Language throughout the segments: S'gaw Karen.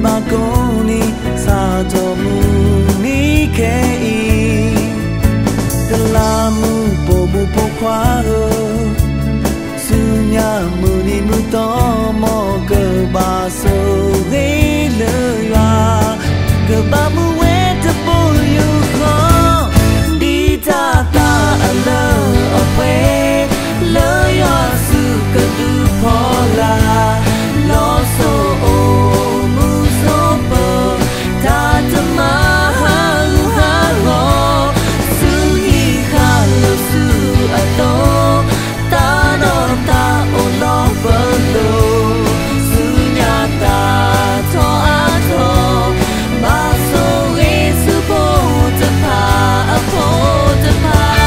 ဘၣ်ကိးနံၤ စးထီၣ်မုၢ်နံၤခဲအံၤ, ကလးမုၢ်ပိာ်မုၣ်ပိာ်ခွါဧၢ, ဆူညါမုၢ်နံၤမုၢ်သီ မ်ကဘၣ်ဆိၣ်ဂ့ၤလၢယွၤ, ကဘၣ်မူဝဲတဘိယူၢ်ဃီ, ဒ်တၢ်သးအလၢအပှဲၤ, လၢယွၤစုကဒုးဖီလာ်, လီၤစိၤအိၣ်မူစိၤပၢၤ, တၢ်တမၤဟးဂူာ်ဟးဂီၤ, ဆူဟံးဃာ်လၢဆူအသိး, သးဒီးသးအိၣ်လီၤပလိာ်, ဆူညါသးထီၣ်အါထီၣ်, ဘၣ်ဆိၣ်ဂ့ၤဆူဖိတဖၣ်အဖိတဖၣ်.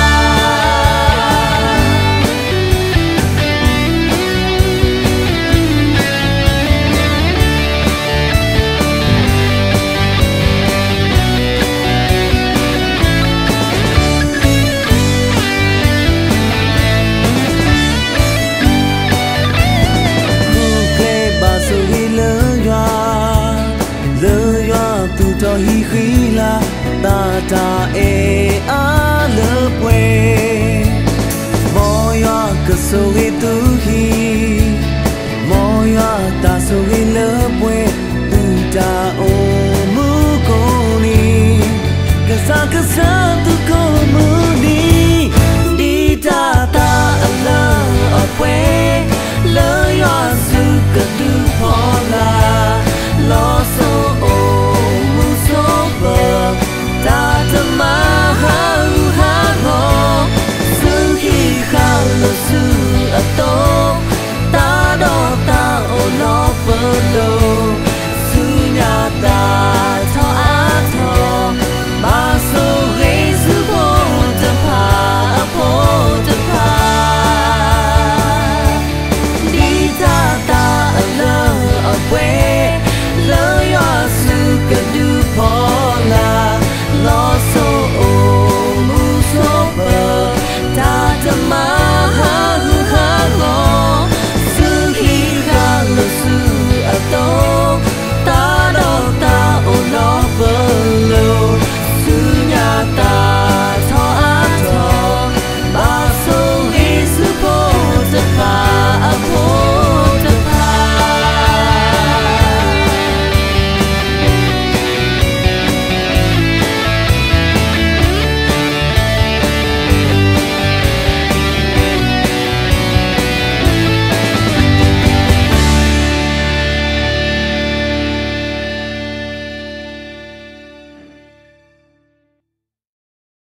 ပူၤဖျဲးဘၣ်ဆိၣ်ဂ့ၤလၢယွၤ, လၢယွၤသူၣ်ထီၣ်ဟံးဃံလၤ, သးတၢ်အဲၣ်အါလၢပှဲၤ, မ်ယွၤကဆိၣ်ဂ့ၤ